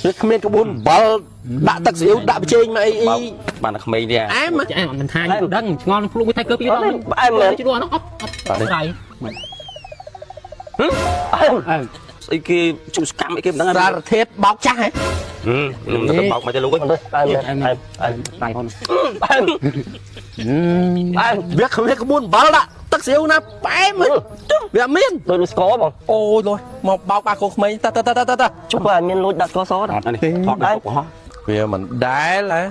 វាគ្មានក្បួនអំបិលដាក់ទឹកស៊ីអ៊ូដាក់ប៊ីចេងមកអីអី បានតែក្មេងទេ អែម ចាអែមមិនថាខ្ញុំដឹងឆ្ងល់ភ្លុកមួយថៃកើពីរដង ផ្អែមមែន ជ្រោះនោះអត់អត់ស្រ័យ ផ្អែម អើ ស្អីគេជុំស្កម្មអីគេមិនដឹង សារធាតុបោកចាស់ហ៎ ខ្ញុំទៅបោកមកទេលោកអើយ អត់ទេផ្អែមមែនផ្អែមផ្អែម ស្រ័យហន ផ្អែមផ្អែម វាគ្មានក្បួនអំបិលដាក់ទឹកស៊ីអ៊ូណាផ្អែមហ៎វាអត់មាន ដូចស្ករបង អូយលុយមកបោកអាកូនក្មេងតតតតត ជុំបើអត់មានលួចដាក់ស្ករស អត់នេះថតដាក់កុហក វាមិនដែលហ៎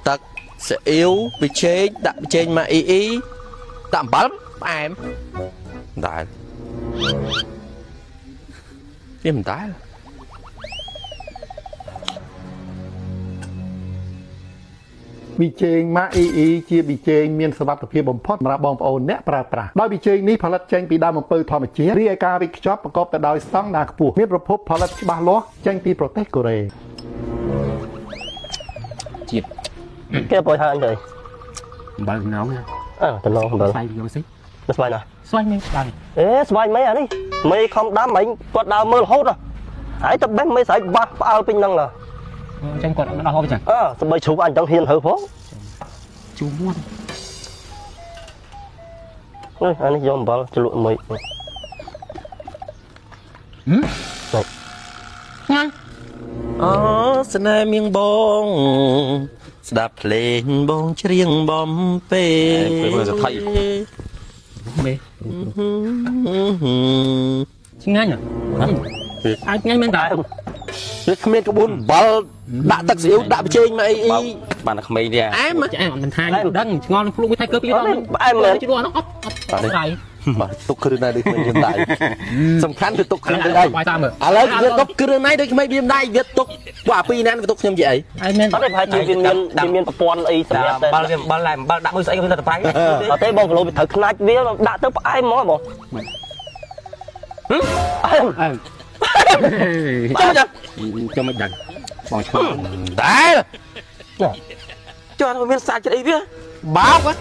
ទឹកស៊ីអ៊ូប៊ីចេងដាក់ប៊ីចេងមកអ៊ីអ៊ីដាក់អំបិលផ្អែមមិនដែលវាមិនដែល ប៊ីចេងម៉ាកអ៊ីអ៊ីជាប៊ីចេងមានសុវត្ថិភាពបំផុតសម្រាប់បងប្អូនអ្នកប្រើប្រាស់ដោយប៊ីចេងនេះផលិតចេញពីដើមអំពៅធម្មជាតិរីឯការវេចខ្ចប់ប្រកបទៅដោយស្តង់ដារខ្ពស់មានប្រភពផលិតច្បាស់លាស់ចេញពីប្រទេសកូរ៉េ ជាតិ គេប្រយហើយអញទៅ អំបិលចំណង អើតំណងអំបិល ស្វ័យយកសិ មិនស្វាយណា ស្វ័យមែនបាទ អេស្វាយមេអានេះមេខំដាំអញគាត់ដើរមើលរហូតហើយទៅបេះមេស្រែកបាសផ្អើលពេញហ្នឹងណា អញ្ចឹងគាត់អត់ដល់ហូបអញ្ចឹង អើសបីជ្រូកអញចង់ហ៊ានហើផង ជូរមាត់ នេះអានេះយកអំបិលជ្រលក់មួយ ញ៉ាំ អូស្នេហ៍មៀងបងស្ដាប់ភ្លេងបងច្រៀងបំពេ ពេលសថៃ មេឆ្ងាញ់អាចឆ្ងាញ់មែនតា វាគ្មានក្បួនអំបិលដាក់ទឹកស៊ីអ៊ូដាក់ប៊ីចេងមកអីអី បោកបានតែក្មេងទេ អែម ចាអែមមិនថាខ្ញុំដឹងឆ្ងល់ភ្លុកមួយថៃកើពីរដង ផ្អែមមែន ជ្រោះនោះអត់អត់ស្រ័យ បាទទុកគ្រឿងណៃដូចក្មេងវាមិនដៃសំខាន់គឺទុកគ្រឿងដៃ បាយតាមមើល ឥឡូវវាទុកគ្រឿងណៃដូចក្មេងវាមិនដៃវាទុកពួកអាពីរណាវាទុកខ្ញុំជាអី អែមមែន អត់ទេប្រហែលជាវាមានវាមានប្រព័ន្ធអីសម្រាប់តែ អំបិលវាអំបិលឡើងអំបិលដាក់មួយស្អីក៏វាទៅប្រៃ អត់ទេបងគីឡូវាត្រូវខ្នាច់វាដាក់ទៅផ្អែមហ្មងបងផ្អែម អើ ចាំចាំ ចាំមិនដឹងបងឆ្ងល់ តែ ចុះមានសាច់ចិត្តអីវា បោកហ៎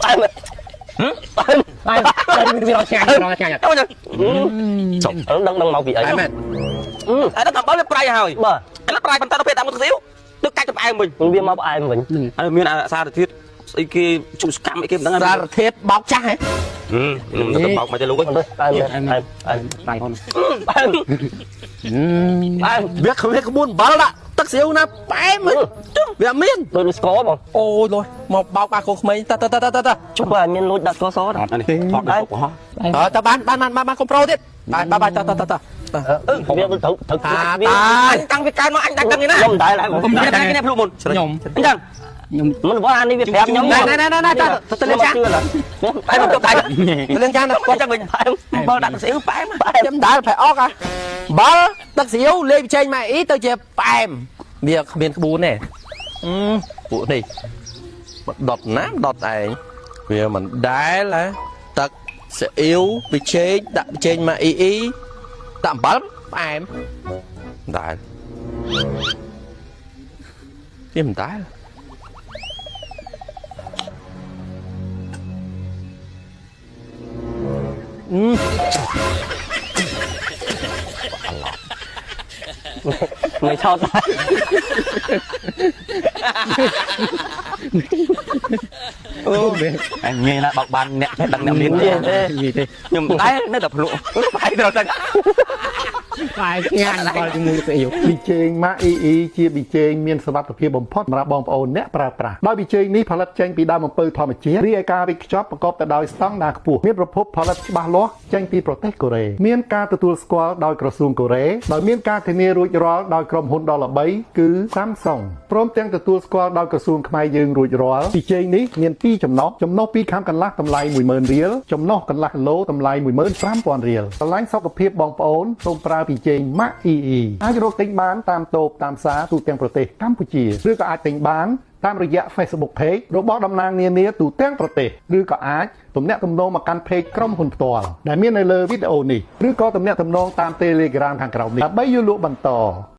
ផ្អែមផ្អែម អែមវារកឆ្ងាញ់រកឆ្ងាញ់ ចាំចាំ សុំ ដឹងដឹងមកពីអី អែមមែន អានោះអំបិលវាប្រៃហើយ បាទ អានោះប្រៃប៉ុន្តែដល់ពេលដាក់មួយទឹកស៊ីអ៊ូទៅកាច់ទៅផ្អែមវិញ វាមកផ្អែមវិញ ហើយមានសារធាតុស្អីគេជុំស្កម្មអីគេមិនដឹង សារធាតុបោកចាស់ហ៎ ខ្ញុំទៅបោកមកទេលោកអើយ អត់ទេផ្អែមមែនផ្អែមផ្អែម ស្រ័យហន ផ្អែមផ្អែម វាគ្មានក្បួនអំបិលដាក់ទឹកស៊ីអ៊ូណាផ្អែមហ៎វាអត់មាន ដូចស្ករបង អូយលុយមកបោកអាកូនក្មេងតតតតត ជុំបើអត់មានលួចដាក់ស្ករស អត់នេះថតដាក់កុហក អើតបានបានបានបានកុំប្រូទៀតបានបានបានតតតត អឺវាត្រូវត្រូវ អា វា តា អញតាំងពីកើតមកអញដាក់ដឹងឯណា ខ្ញុំមិនដែលដែរបង ខ្ញុំដឹងឯណាភ្លុកមុន ខ្ញុំ អញ្ចឹង ខ្ញុំ មិនបងអានេះវាប្រាប់ខ្ញុំ ណែណែណែណែតទៅលេងចាន ផ្អែមទៅដៃ ទៅលេងចាន គាត់ចឹងវិញផ្អែមបើដាក់ទឹកស៊ីអ៊ូផ្អែម ខ្ញុំដើរប្រែអកហ่ะបើទឹកស៊ីអ៊ូលេបចេញមកអ៊ីទៅជាផ្អែមវាគ្មានក្បួនទេអឺពួកនេះមកដុតណាដុតឯងវាមិនដែលហ៎ទឹកស៊ីអ៊ូប៊ីចេងដាក់ប៊ីចេងមកអ៊ីអ៊ីដាក់អំបិលផ្អែមមិនដែលវាមិនដែល មិនឆោតដែរ អូអញងាយណាស់បោកបានអ្នកចេះដឹងអ្នកមាន ទេទេ និយាយទេ ខ្ញុំតែនៅតែភ្លុកផ្អែមត្រូវតែ ផ្អែមឆ្ងាញ់ដល់ជាមួយស្អី ប៊ីចេងម៉ាកអ៊ីអ៊ីជាប៊ីចេងមានសុវត្ថិភាពបំផុតសម្រាប់បងប្អូនអ្នកប្រើប្រាស់ដោយប៊ីចេងនេះផលិតចេញពីដើមអំពៅធម្មជាតិរីឯការវេចខ្ចប់ប្រកបទៅដោយស្តង់ដារខ្ពស់មានប្រភពផលិតច្បាស់លាស់ចេញពីប្រទេសកូរ៉េមានការទទួលស្គាល់ដោយក្រសួងកូរ៉េដោយមានការធានារួចរាល់ដោយក្រុមហ៊ុនដ៏ល្បីគឺ Samsung ព្រមទាំងទទួលស្គាល់ដោយក្រសួងខ្មែរយើងរួចរាល់ប៊ីចេងនេះមាន2ចំណុះចំណុះ2ខាំកន្លះតម្លៃ10000រៀលចំណុះកន្លះគីឡូតម្លៃ15000រៀលស្រឡាញ់សុខភាពបងប្អូនសូមប្រើប៊ីចេងម៉ាកអ៊ីអ៊ីអាចរកទិញបានតាមតូបតាមផ្សារទូទាំងប្រទេសកម្ពុជាឬក៏អាចទិញបានតាមរយៈ Facebook Page របស់តំណាងនានាទូទាំងប្រទេសឬក៏អាចទំនាក់ទំនងមកកាន់ Page ក្រុមហ៊ុនផ្ទាល់ដែលមាននៅលើវីដេអូនេះឬក៏ទំនាក់ទំនងតាម Telegram ខាងក្រោមនេះដើម្បីយល់លក់បន្ត